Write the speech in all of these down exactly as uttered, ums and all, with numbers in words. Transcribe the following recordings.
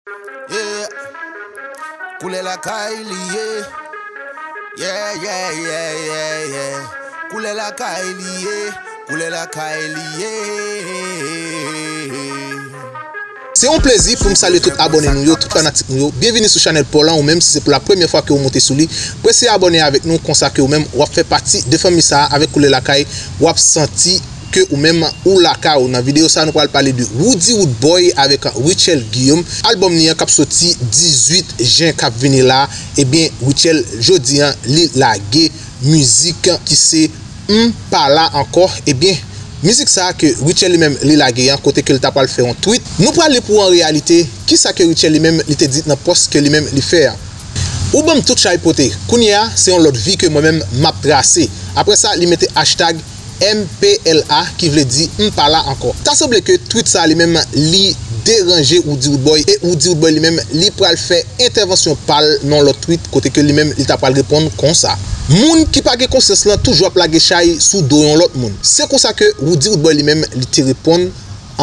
Yeah. Koulè lakay li ye. Yeah, yeah, yeah, yeah, yeah. Koulè lakay li ye. Koulè lakay li ye. Se yon plezi pou m salye tout abòne nou yo, tout fanatik nou yo. Byenvini sou chanèl pa w lan, ou menm si se pou la premyè fwa ke w monte sou li. Prese abòne avèk nou, konsa ke ou menm w ap fè pati de fanmi sa a avèk Koulè Lakay, w ap santi ke ou menm ou lakay ou. Nan videyo sa a, nou pral pale de Roody Roodboy avèk Rutshelle Guillaume. Albòm li an k ap soti dizuit jen k ap vini la. Ebyen, Rutshelle, jodi an, li lage mizik ki se M pa la ankò. Ebyen, mizik sa a ke Rutshelle li menm li lage an, kote ke l ta pral fè yon tweet. Nou pral li pou an reyalite, kisa ke Rutshelle li menm li te di nan pòs ke li menm li fè an. Ou ban m tout chay pote. Kounye a, se yon lòt vi ke mwen menm m ap trase. Apre sa, li mete hashtag M P L A, ki vle di M pa la ankò. Ta sanble ke tweet sa a li menm li deranje Roody Roodboy, e Roody Roodboy li menm li pral fè entèvansyon pa l nan yon lòt tweet, kote ke li menm li ta pral reponn konsa. Moun ki pa gen konsyans lan toujou ap lage chay sou do yon lòt moun. Se konsa ke Roody Roodboy li menm li te reponn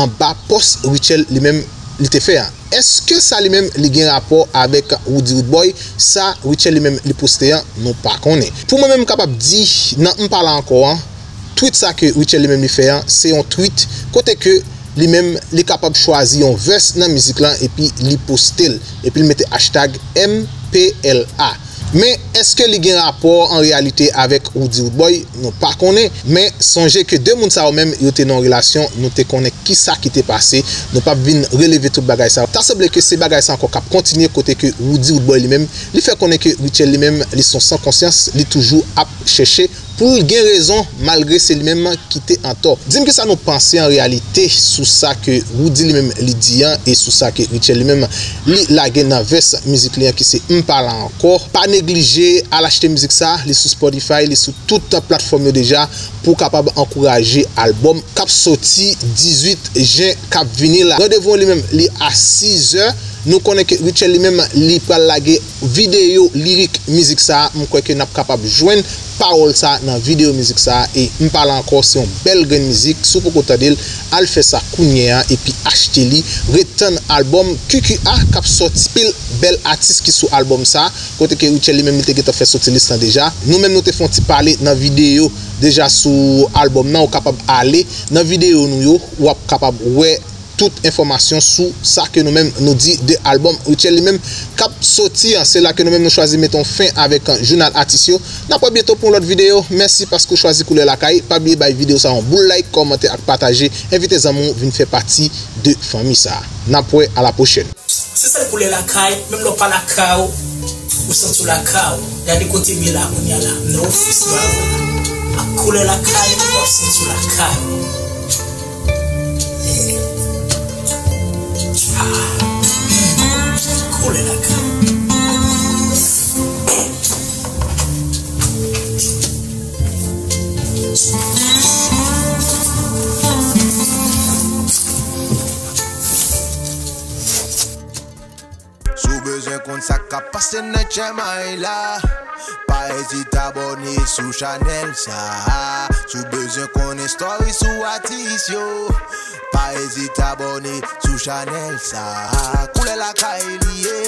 anba pòs Rutshelle li menm li te fè a. Èske sa li menm li gen rapò avèk Roody Roodboy? Sa Rutshelle li menm li poste an, nou pa konnen. Pou mwen menm m kapab di, nan M pa la ankò an, tweet sa ke Rutshelle li menm li fè an, se yon tweet kote ke li menm li kapab chwazi yon verse nan mizik lan epi li poste l, epi l mete hashtag M P L A. Men, èske li gen rapò an reyalite avèk Roody Roodboy? Nou pa konnen. Men, sonje ke de moun sa yo menm, yo te nan yon relasyon, nou te konnen kisa ki te pase. Nou p ap vin releve tout bagay sa yo. Ta sanble ke se bagay sa ankò k ap kontinye, kote ke Roody Roodboy li menm, li fè konnen ke Rutshelle li menm, li se yon san konsyans, li toujou ap chèche pou l gen rezon, malgre se li menm ki te antò. Di m kisa nou panse an reyalite sou sa ke Roody li menm li di an e sou sa ke Rutshelle li menm li lage nan verse mizik li an ki se M pa la ankò. Pa neglije al achte mizik sa, li sou Spotify, li sou tout platfòm yo deja pou w kapab ankouraje albòm k ap soti dizuit jen k ap vini la. Randevou an li menm li a sizè. Nou konnen ke Rutshelle li menm li pral lage videyo lirik mizik sa a. M kwè ke n ap kapab jwenn pawòl sa a nan videyo mizik sa a. E M pa la ankò, se yon bèl grenn mizik. Si w poko tande l, al fè sa kounye a epi achte li. Ret tann albòm Q Q A k ap soti. Pil bèl atis ki sou albòm sa a, kote ke Rutshelle li menm li te gentan fè soti lis lan deja. Nou menm nou te fè yon ti pale nan videyo deja sou albòm nan. Ou kapab ale nan videyo nou yo, w ap kapab wè tout enfòmasyon sou sa ke nou menm nou di de albòm Rutshelle li menm k ap soti an. Se la ke nou menm nou chwazi mete yon fen avèk, euh, jounal atis yo. N ap wè byento pou yon lòt videyo. Mèsi paske w chwazi Koulè Lakay. Pa bliye bay videyo sa yon boul like, kòmante ak pataje. Envite zanmi w vin fè pati de fanmi sa. N ap wè a la pwochèn. Se sèl Koulè Lakay, menm lè w pa lakay ou, ou santi w lakay ou. Gade kote m ye la kounye a la, m nan ofis mwen avè w la. Ak Koulè Lakay, w ap santi w lakay ou. Ah. Koulè Lakay. Si w bezwen konn sa k ap pase nan Chèmay la, pa ezite abòne sou chanèl sa. Si w bezwen konnen story sou atis yo, pa ezite abòne sou chanèl sa. Koulè Lakay li ye.